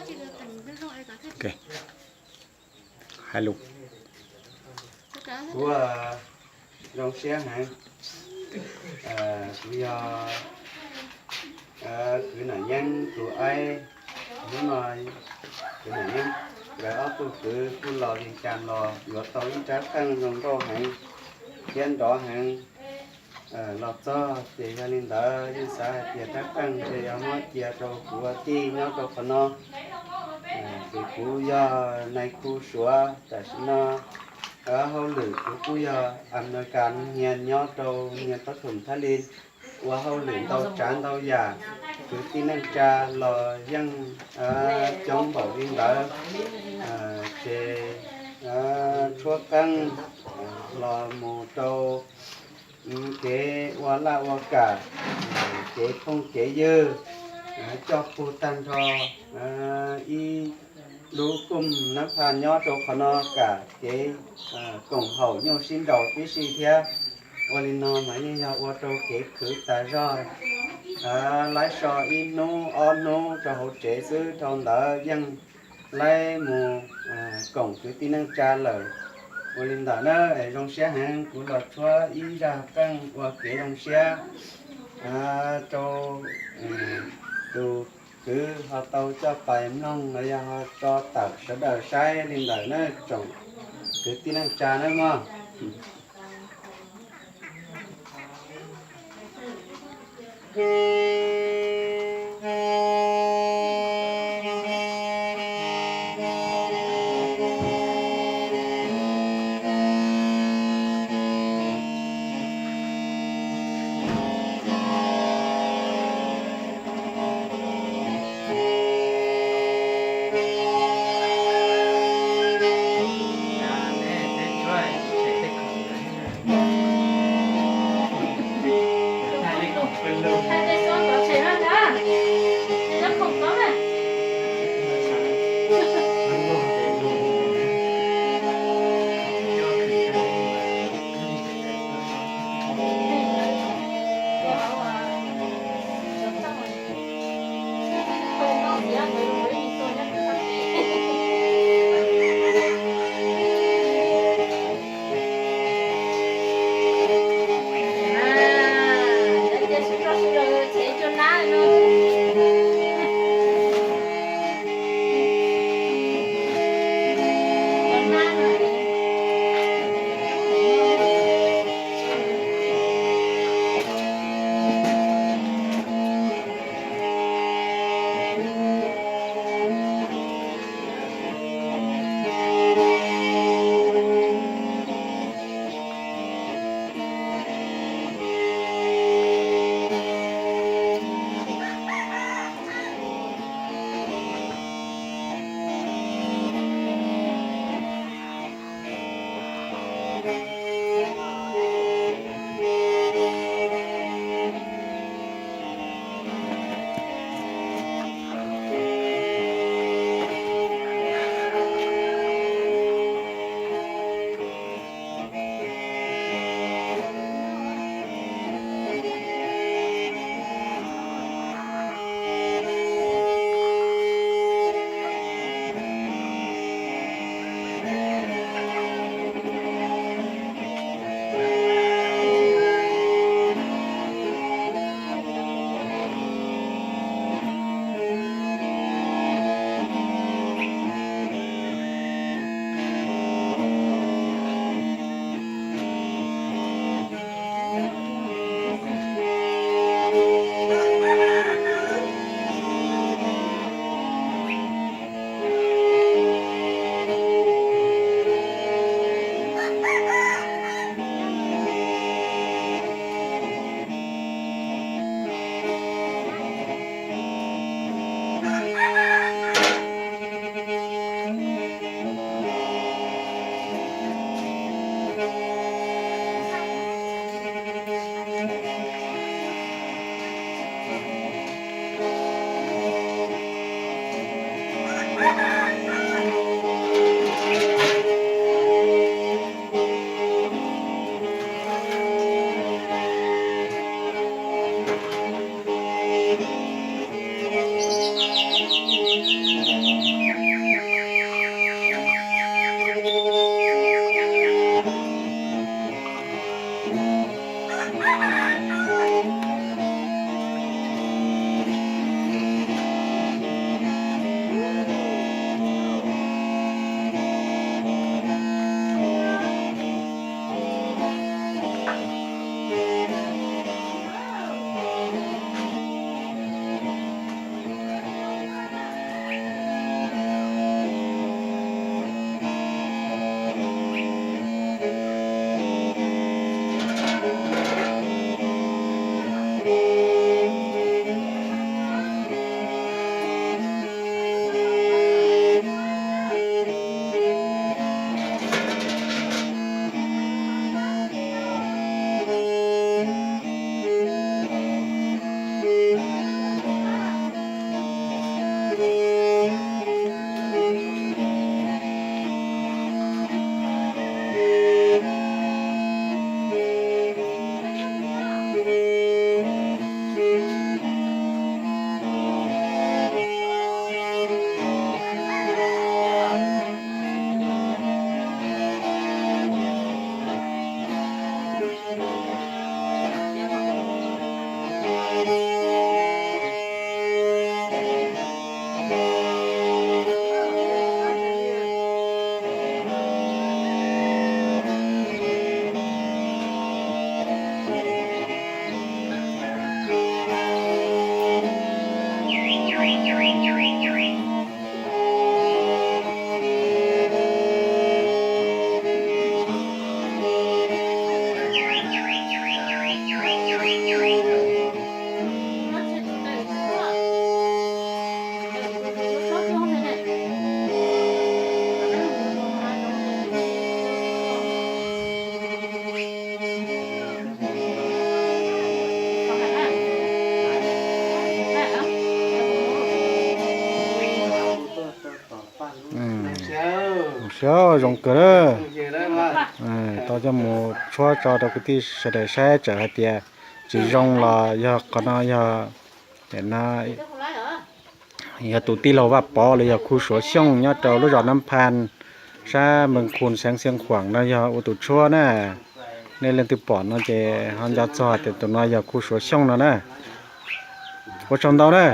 Ok. Hais lus. Kuv zoo siab heev. Kuv yog kwv Nam Yeeb tus aib. Hnub no kwv Nam Yeeb nkawd ob tug kwv kuj los li cas los yuav tau ib rab qeej zoo nkauj heev thiab nrov heev los txog, ces yog li ntawd yeej xav hais tias rab qeej ces yog muab cia rau kuv ua tij nyob rau qhov no. Ces kuv yog nais khu Suav, tam sim no hauj lwm kuv kuj yog Amelikas nyias nyob rau nyias pab thum thab li, ua hauj lwm ntau tsav ntau yam, kwv tij neej tsa los yeej coob npaum li ntawd. Ces tshuab qeej los mus rau kev ua laj ua kam, kev phooj kev ywg, coj pug tag nrho ib lub koom nab pha nyob rau qhov no kam kev koom haum nyuj sib nraus tib si thiab. Ua li no mas yeej yog ua rau kev khwv tas zog, laib so ib hnub ob hnub rau hauv tsev xwb, dhau ntawd yeej laib mus koom kwv tij neej tsa lawm. Ua li ntawd na, es zoo siab heev kuv los tshuab ib zaj qeej ua kev zoo siab rau tus kwv ho tau coj pais mloog los yog ho tso tawm sawv daws saib li ntawd na tsoom kwv tij neej tsa na mog. Siab zoo kawg lawm. Tau coj mus tshuab tso rau kwv tij sawv daws saib, txawm hais tias tsis zoo los yog qhov no yog, no yog tus tij laug Vaj Pov los yog Khu Suav Xyooj nyob rau lub zos Nab Pha, sab Mees Khu, xeev Xeev Khuam no yog ua tus tshuab na. Nej leej twg pom no ces ho nco txog tias tus no yog Khu Suav Xyooj no na. Ua tsaug ntau na.